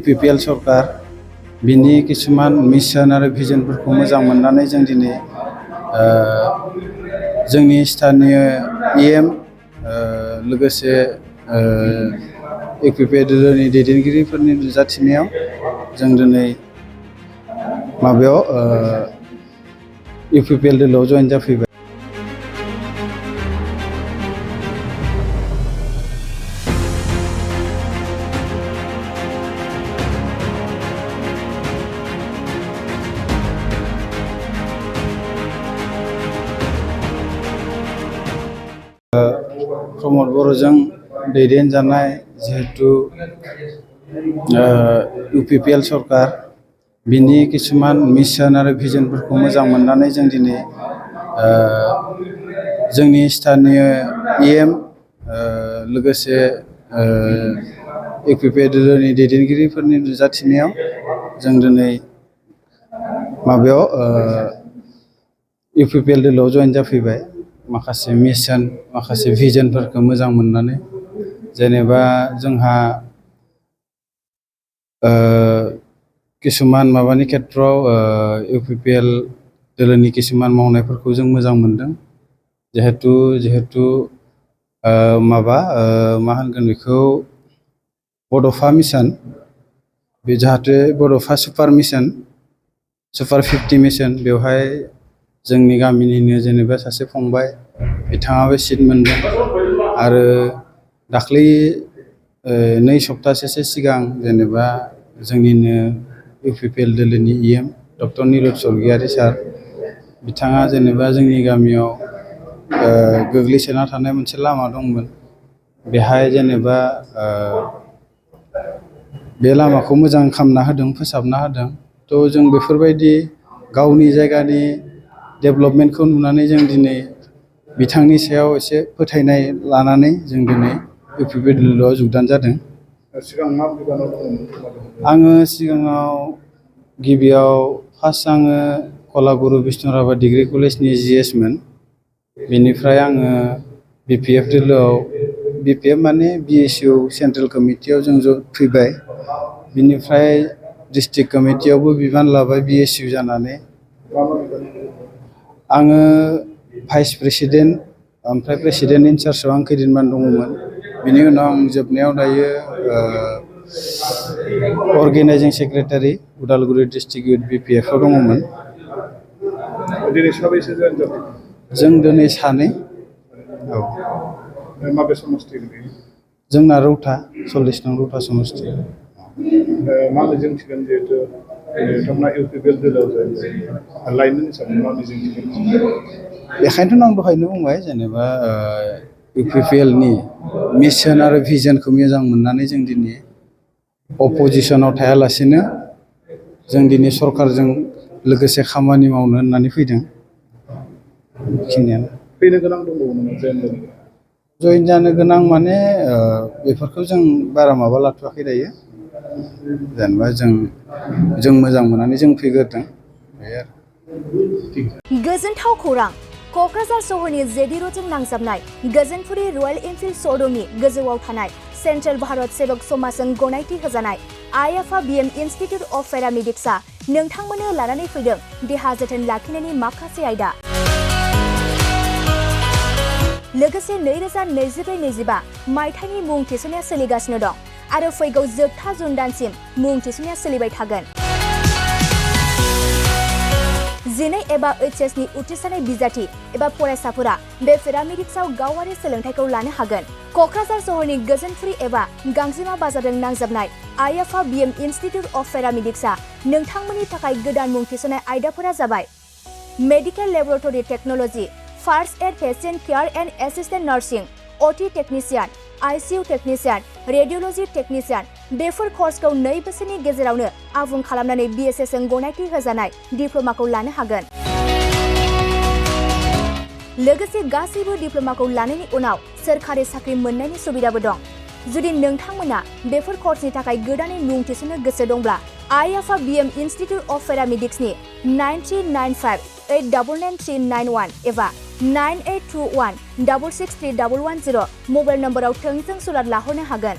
UPPL सरकार बिनि किसुमान मिशन आरो भिजनफोरखौ मोजां मोननानै जों दिनै जोंनि स्थानीय EM लोगोसे UPPLनि दैदेनगिरिफोरनि नुजाथिनायाव जों दिनै माबायाव UPPL दोलोआव जइन जाफैबाय। प्रमद बर'जों दैदेनजानाय जिहेतु UPPL सरकार बिनि किसुमान मिशन आरो भिजनफोरखौ मोजां मोननानै जों दिनै जोंनि स्थानीय EM लोगोसे UPPLनि दैदेनगिरिफोरनि नुजाथिनायाव जों दिनै माबायाव UPPL दोलोआव जइन जाफैबाय। माखासे मिशन माखासे भिजनफोरखौ मोजां मोननानै जेनेबा जोंहा किसुमान माबानि खेत्रआव UPPL दोलोनि किसुमान मावनायफोरखौ जों मोजां मोनदों। जिहेतु माबा मा होनगोन बेखौ बड'फा मिशन बे जाहाथे बड'फा सुपार 50 मिशन बेवहाय जोंनि गामिनिनो जेनेबा सासे फंबाय बिथाङाबो सिट मोनदों आरो दाख्लै 2 सप्ताहसो सिगां जेनेबा जोंनिनो UPPL दोलोनि EM डक्टर निरज स्वर्गियारी सार बिथाङा जेनेबा जोंनि गामियाव गोग्लैसोना थानाय मोनसे लामा दंमोन बेहाय जेनेबा बे लामाखौ मोजां खालामना होदों फोसाबना होदों। थ' जों बेफोरबायदि गावनि जायगानि डेभेलपमेन्टखौ नुनानै जों दिनै बिथांनि सायाव एसे फोथायनाय लानानै जों दिनै UPPL दोलोआव जुगदान जादों। आङो सिगाङाव गिबियाव फार्स्ट आङो कलागुरु बिष्णुराभा डिग्री कलेजनि GS मोन। बेनिफ्राय आङो BPF दोलोआव BPF माने BSU सेन्ट्रेल कमिटियाव जों फैबाय। बिनिफ्राय डिस्ट्रिक्ट कमिटियावबो बिबान लाबाय BSU जानानै। आङो भाइस प्रेसिडेन्ट ओमफ्राय प्रेसिडेन्ट इनचार्जआव आं खैदिनमान दङमोन। बिनि उनाव आं जोबनायाव दायो organizing secretary Udalguri district youth BPF आव दङमोन। जों दिनै सानै। औ माबे समस्ति जोंना रौता 40 नं रौता समस्ति। मा मिजिं थिगोन जिहेतु नोंथांमोना UPPL दोलोआव लाइमोन हिसाबै मा मिजिं थिगोन? बेखायनोथ' आं दहायनो बुंबाय जेनेबा UPPLनि मिशन आरो भिजनखौ मोजां मोननानै जों दिनै अपोजिशनाव थायालासेनो जों दिनै सरकारजों लोगोसे खामानि मावनो होननानै फैदों। बेखिनियानो। फैनो गोनां दंबावो जइन जानो गोनां माने बेफोरखौ जों बारा माबा लाथ'वाखै दायो। जेनेबा जों मोजां मोननानै जों फैग्रोदों। गोजोनथाव खौरां क'क्राझार सहरनि जेडि र'डजों नांजाबनाय गोजोनपुरी रयेल एनफिल्ड श'रुमनि गोजौआव थानाय सेन्ट्रेल भारत सेबक समाजजों गनायथि होजानाय IFABM इनस्टिट्युट अफ पेरामेडिक्सआ नोंथांमोननो लानानै फैदों देहा जोथोन लाखिनायनि माखासे आयदा। लोगोसे 2024-25 मायथाइनि मुं थिसननाया सोलिगासिनो दं आरो फैगौ जोबथा जुन दानसिम मुं थिसननाया सोलिबाय थागोन। 12 एबा HS नि उथ्रिसारनाय बिजाथि एबा फरायसाफोरा बे पेरामेडिक्सआव गावारि सोलोंथाइखौ लानो हागोन। क'क्राझार सहरनि गोजोनपुरी एबा गांजिमा बाजारजों नांजाबनाय IFABM इनस्टिट्युट अफ पेरामेडिक्सआ नोंथांमोननि थाखाय गोदान मुं थिसननाय आयदाफोरा जाबाय medical laboratory technology, first aid patient care and assistant nursing, OT technician, ICU technician, radiology technician. Before कर्सखौ 2 बोसोरनि गेजेरावनो आबुं खालामनानै BSS जों गनायथि होजानाय डिप्ल'माखौ लानो हागोन। लोगोसे गासैबो डिप्ल'माखौ लानायनि उनाव सोरखारि साख्रि मोननायनि सुबिदाबो दं। जुदि नोंथांमोना बेफोर कर्सनि थाखाय गोदानै मुं थिसननो गोसो दंब्ला IFABM इनस्टिट्युट अफ पेरामेडिक्सनि 9395899391 एबा 9821663110 मबाइल नम्बराव थोंजों सुलाद लाहरनो हागोन।